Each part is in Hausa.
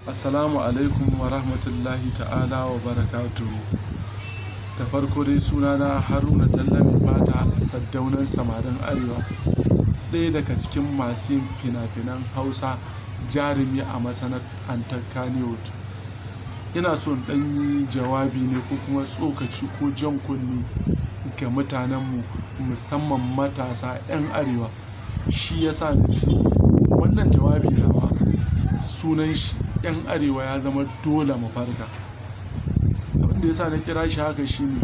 Assalamu alaikum wa rahmatullahi ta'ala wa barakatuhu. Da farko dai sunana Haruna Tallami Fata, Saddaunan Samarin Arewa, ɗaya daga cikin masu yin fina-finan Hausa, jarumi a masana'antar Kannywood. Ina so in ɗan yi jawabi ne ko kuma tsokaci ko jan kunne ga mutanenmu, musamman matasa 'yan Arewa. Shi ya sa na ce wannan jawabi nawa sunan shi 'yan Arewa ya zama dole mu farka. Abin da ya sa na kira shi haka shine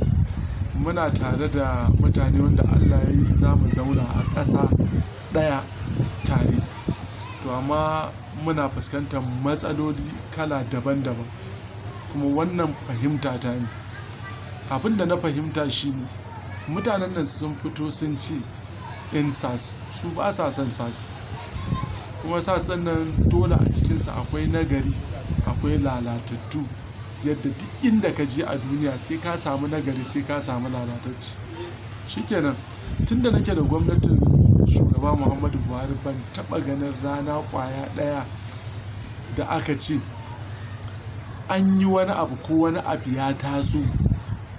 muna tare da mutane wanda Allah ya yi za mu zauna a ƙasa ɗaya tare. To amma muna fuskantar matsaloli kala daban daban. Kuma wannan fahimta ta ne. Abin da na fahimta shine mutanen nan sun fito sun ce in SARS, su ba sa son SARS. Kuma SARS ɗin nan dole a cikinsa akwai nagari, akwai lalatattu. Yadda duk inda ka je a duniya sai ka samu nagari, sai ka samu lalatacce. Shikenan, tun da nake da gwamnatin Shugaba Muhammadu Buhari ban taɓa ganin rana ƙwaya ɗaya da aka ce an yi wani abu ko wani abu ya taso,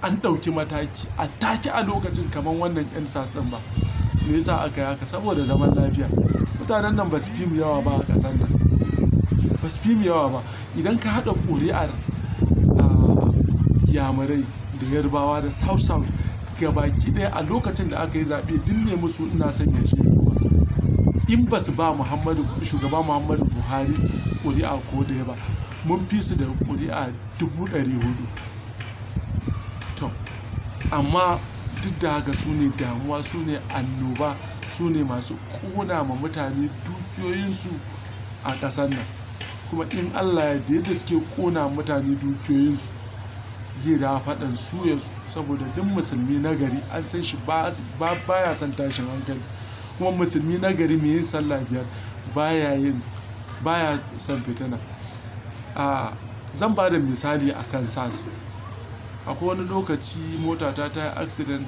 an ɗauki mataki a take a lokacin kamar wannan 'yan SARS ɗin ba. Me yasa aka yi haka? Saboda zaman lafiya. Mutanen nan ba su fi mu yawa ba a ƙasar nan. Ba su fi mu yawa ba. Idan ka haɗa ƙuri'ar, Yamurai da Yarbawa da South South gabaki ɗaya a lokacin da aka yi zaɓe, duk me musu ina son ya ce duba. In ba su ba Shugaba Muhammadu Buhari ƙuri'a ko ɗaya ba, mun fi su da ƙuri'a 400,000. To amma duk da haka su ne damuwa, su ne annoba, su ne masu ƙona ma mutane dukiyoyinsu a ƙasar nan. Kuma in Allah ya yarda yadda suke ƙona mutane dukiyoyinsu zai dawo faɗan su ya su. Saboda duk musulmi nagari an san shi ba baya son tashin hankali. Kuma musulmi nagari mai yin sallah biyar baya yin, baya son fitina. Zan ba da misali a kan SARS. Akwai wani lokaci motata ta yi accident,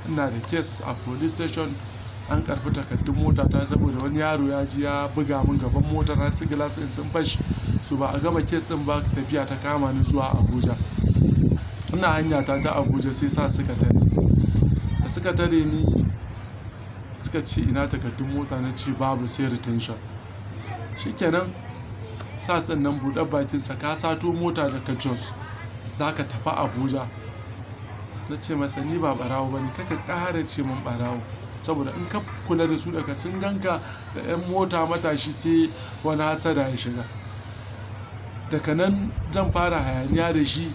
ina da case a police station. An karɓi takardun motata saboda wani yaro ya je ya buga mun gaban motar har su glass ɗin sun fashe. So ba a gama case ɗin ba, tafiya ta kama ni zuwa Abuja. Ina hanyata ta Abuja sai SARS suka tare. Da suka tare ni suka ce ina takardun mota, na ce babu, sai retention. Shikenan SARS ɗin nan buɗe bakinsa, ka sato mota daga Jos za ka tafi Abuja. Na ce masa ni ba ɓarawo ba ne, kar ka ƙara ce mun ɓarawo. Saboda in ka kula da su daga sun gan ka da 'yan mota matashi sai wani hassada ya shiga. Daga nan zan fara hayaniya da shi,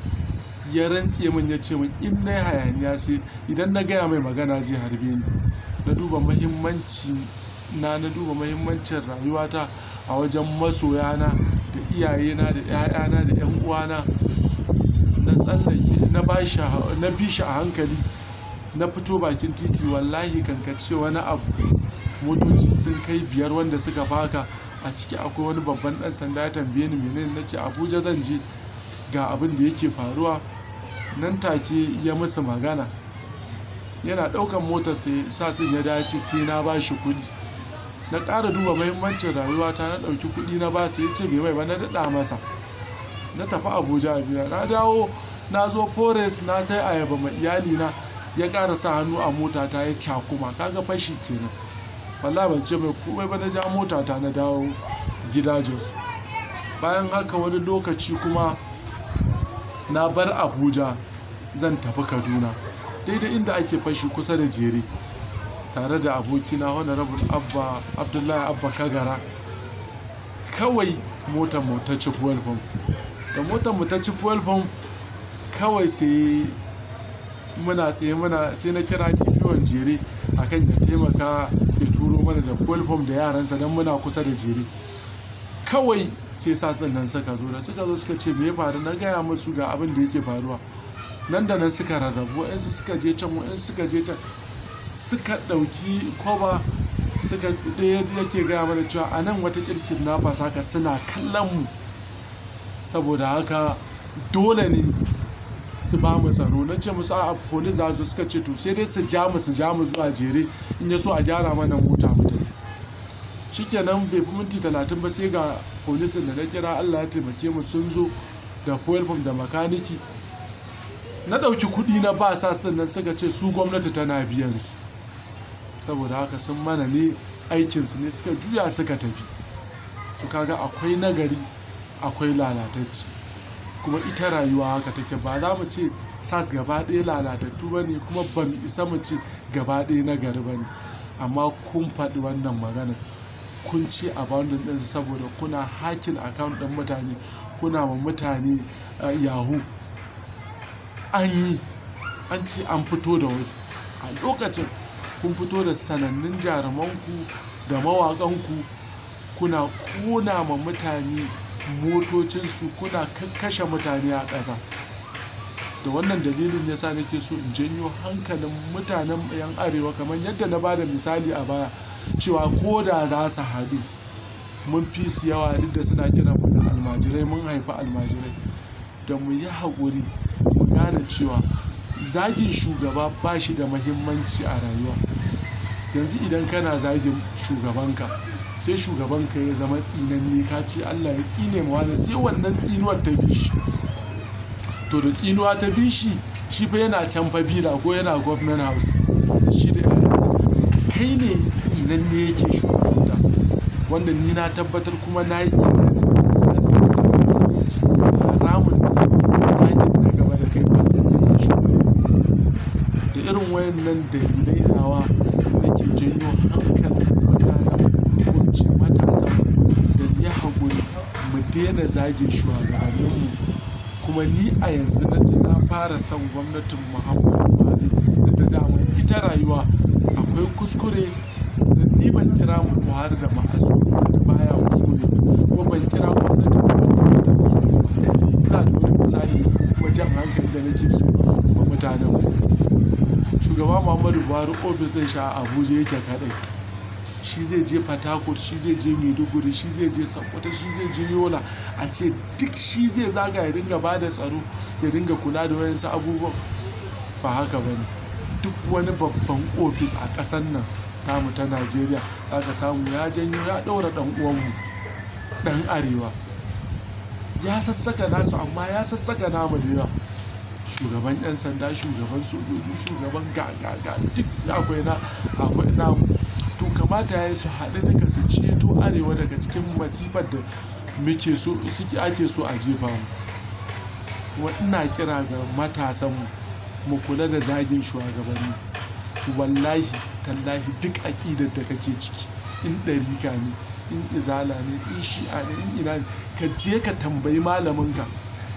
ya rantse mun ya ce mun in nayi hayaniya sai idan na gaya mai magana zai harbe ni. Na duba muhimmanci na, na duba muhimmancin rayuwata a wajen masoya na da iyaye na da 'ya'ya na da 'yan uwana. Na tsallake, na ba shi, na bi shi a hankali. Na fito bakin titi, wallahi kan ka ce wani abu, motoci sun kai biyar wanda suka faka. A ciki akwai wani babban ɗan sanda ya tambaye ni menene, na ce Abuja zan je, ga abin da yake faruwa. Nan take ya musu magana. Yana ɗaukan motar sai SARS ɗin ya dace sai na ba shi kuɗi. Na ƙara duba muhimmancin rayuwata, na ɗauki kuɗi na ba sa, ya ce bai mai ba, na daɗa masa. Na tafi Abuja a biya. Na dawo, na zo Forest na sai ayaba ma iyalina, ya ƙara sa hannu a motata ya cakuma. Kaga fashi kenan. Wallahi ban ce mai komai ba, na ja motata na dawo gida Jos. Bayan haka wani lokaci kuma na bar Abuja zan tafi Kaduna. Daidai inda ake fashi kusa da Jere tare da abokina Honorable Abba Abdullahi Abba Kagara. Kawai motar mu ta ci fuel pump. Da motar mu ta ci fuel pump kawai sai muna tsaye muna sai na kira DPO Jere akan ya taimaka ya turo mana da fuel pump da yaransa don muna kusa da Jere. Kawai sai SARS ɗin nan suka zo, da suka zo suka ce me ya faru, na gaya musu ga abin da yake faruwa. Nan da nan suka rarrabu, waɗansu suka je can, waɗansu suka je can. Suka ɗauki kwaba, suka ɗaya yake gaya mana cewa a nan wata ƙirƙir na fasaka suna kallon mu. Saboda haka dole ne su ba mu tsaro. Na ce musu a'a, police za su, suka ce to sai dai su ja mu, su ja mu zuwa Jere in ya so a gyara mana mota mu tafi. Shikenan bai fi minti 30 ba sai ga polisin da na kira, Allah ya taimake mu, sun zo da fuel pump da makaniki. Na ɗauki kuɗi na ba SAS ɗin nan, suka ce su gwamnati tana biyan su, saboda haka sun mana ne aikinsu ne, suka juya suka tafi. Su kaga akwai nagari akwai lalatacci, kuma ita rayuwa haka take. Ba za mu ce SAS gaba ɗaya lalatattu ba ne, kuma ba mu isa mu ce gaba ɗaya nagari ba ne. Amma kun faɗi wannan maganar, kun ce abandon ɗinsu saboda kuna hacking account ɗin mutane, kuna ma mutane yahoo. An yi, an ce an fito da wasu a lokacin, kun fito da sanannun jarumanku da mawaƙanku, kuna ƙona ma mutane motocinsu, kuna kakkashe mutane a ƙasa. Da wannan dalilin yasa nake so in janyo hankalin mutanen 'yan arewa, kamar yadda na bada misali a baya cewa ko da za su haɗu mun fi su yawa, duk da suna kiran mu da almajirai, mun haifi almajirai, da mu yi haƙuri mu gane cewa zagin shugaba ba shi da muhimmanci a rayuwa. Yanzu idan kana zagin shugabanka, sai shugabanka ya zama tsinanne, ka ce Allah ya tsine ma wani, sai wannan tsinuwar ta bi shi. To da tsinuwa ta bi shi, shi fa yana can fa bila ko yana government house da shi da 'ya'yansa. Kai ne tsinanne yake shugabanta, wanda ni na tabbatar kuma na yi imani da musulunci haramun ne zagin na gaba da kai ballantana shugaba. Da irin wayannan dalilai nawa nake janyo hankalin mutanen ko in ce matasan da mu yi haƙuri mu daina zagin shugabanninmu. Kuma ni a yanzu na ji na fara son gwamnatin Muhammadu Buhari, da dama ita rayuwa akwai kuskure. Dan ni ban kira Buhari da ma'asumi wanda baya kuskure, kuma ban kira gwamnatin wanda bata kuskure ba. Ina da wani misali ko kuma jan hankali da nake so ma mutanen mu. Shugaba Muhammadu Buhari ofis ɗin shi a Abuja yake kaɗai. Shi zai je Port Harcourt, shi zai je Maiduguri, shi zai je Sokoto, shi zai je Yola. A ce duk shi zai zaga ya dinga ba da tsaro, ya dinga kula da wayansu abubuwan. Ba haka ba ne. Duk wani babban ofis a ƙasan nan tamu ta Najeriya za ka samu ya janyo ya ɗaura ɗan uwanmu ɗan arewa. Ya sassaka nasu amma ya sassaka namu da yawa. Shugaban 'yan sanda, shugaban sojoji, shugaban ga ga ga duk akwai na akwai namu. To kamata yayi su haɗu duka su ceto arewa daga cikin masifar da muke so suke ake so a jefa mu. Kuma ina kira ga matasanmu mu kula da zagin shugabanni. Wallahi tallahi duk aƙidar da kake ciki, in ɗarika ne, in izala ne, in shi'a ne, in ina ne, ka je ka tambayi malaminka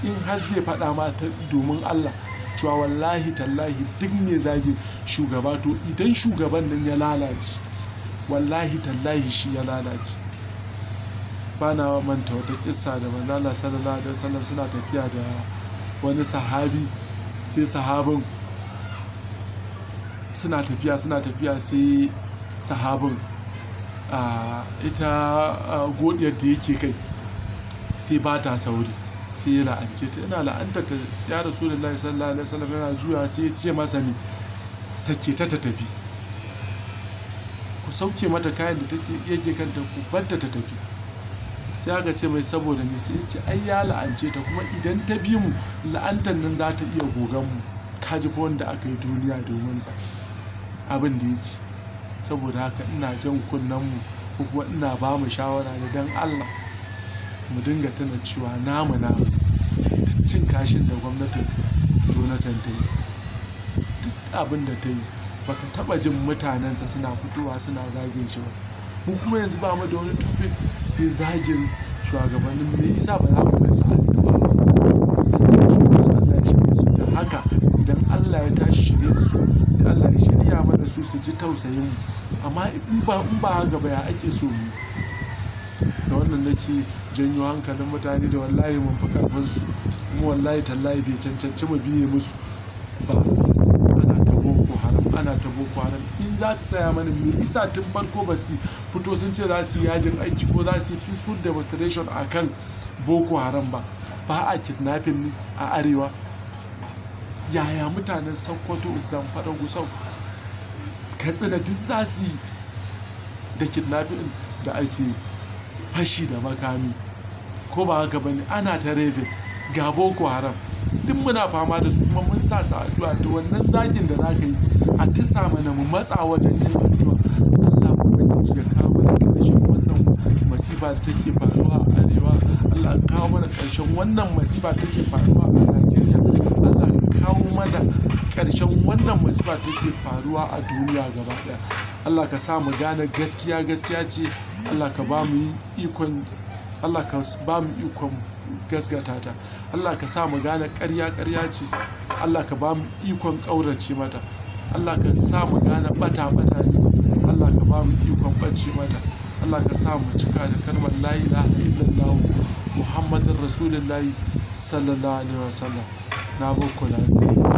in har zai faɗa ma ta domin Allah cewa wallahi tallahi duk mai zagin shugaba, to idan shugaban nan ya lalace, wallahi tallahi shi ya lalace. Ba na manta wata kissa da Manzon Allah sallallahu alaihi wasallam suna tafiya da wani sahabi, sai sahabin suna tafiya suna tafiya sai sahabin ita godiyar da yake kai sai ba ta sauri, sai ya la'ance ta. Yana la'anta ta, ya Rasulullahi sallallahu alaihi wasallam yana juya sai ya ce masa ne, sake ta ta tafi, ku sauke mata kayan da take yake kanta, ku barta ta tafi. Sai aka ce mai saboda me? Sai ya ce ai ya la'ance ta, kuma idan ta bi mu la'antar nan za ta iya gogan mu. Ka ji fa wanda aka yi duniya domin sa abin da ya ci. Saboda haka ina jan kunnen mu ko kuma ina ba mu shawara da dan Allah mu dinga tuna cewa namu namu. Duk cin kashin da gwamnatin Jonathan ta yi, duk abin da ta yi, baka taɓa jin mutanensa suna fitowa suna zagin shi ba. Mu kuma yanzu ba mu da wani topic sai zagin shugabannin. Me yasa ba za mu bar su addu'a ba? Allah ya shirye su. Da haka idan Allah ya tashi shirye su, sai Allah ya shirya mana su, su ji tausayin mu. Amma in ba haka ba, ya ake so mu? Da wannan nake janyo hankalin mutane da wallahi mun fi karfin su, kuma wallahi tallahi bai cancanci mu biye musu ba. Ana ta Boko Haram, ana ta Boko Haram. In za su tsaya mana, me isa tun farko ba su fito sun ce za su yi yajin aiki ko za su yi peaceful demonstration a kan Boko Haram ba? Ba a kidnapping ne a arewa? Yaya mutanen Sokoto, Zamfara, Gusau, Katsina duk za su yi da kidnapping da ake fashi da makami, ko ba haka bane? Ana ta rape, ga Boko Haram, duk muna fama da su, kuma mun sa su addu'a. Da wannan zagin da za ka yi a tisa mana mu matsa wajen yin addu'a, Allah Ubangiji ya kawo mana ƙarshen wannan masifa da take faruwa a arewa. Allah ka kawo mana ƙarshen wannan masifa da take faruwa a Najeriya. Allah ka kawo mana ƙarshen wannan masifa da take faruwa a duniya gaba ɗaya. Allah ka sa mu gane gaskiya gaskiya ce, Allah ka ba mu ikon, Allah ka ba mu ikon gasgata ta. Allah ka sa mu gane ƙarya ƙarya ce, Allah ka ba mu ikon ƙaurace mata. Allah ka sa mu gane ɓata ɓata ne, Allah ka ba mu ikon ɓace mata. Allah ka sa mu cika da kalmar la ilaha illallah Muhammadin Rasulullahi sallallahu alaihi wasallam. Na bakku lafiya.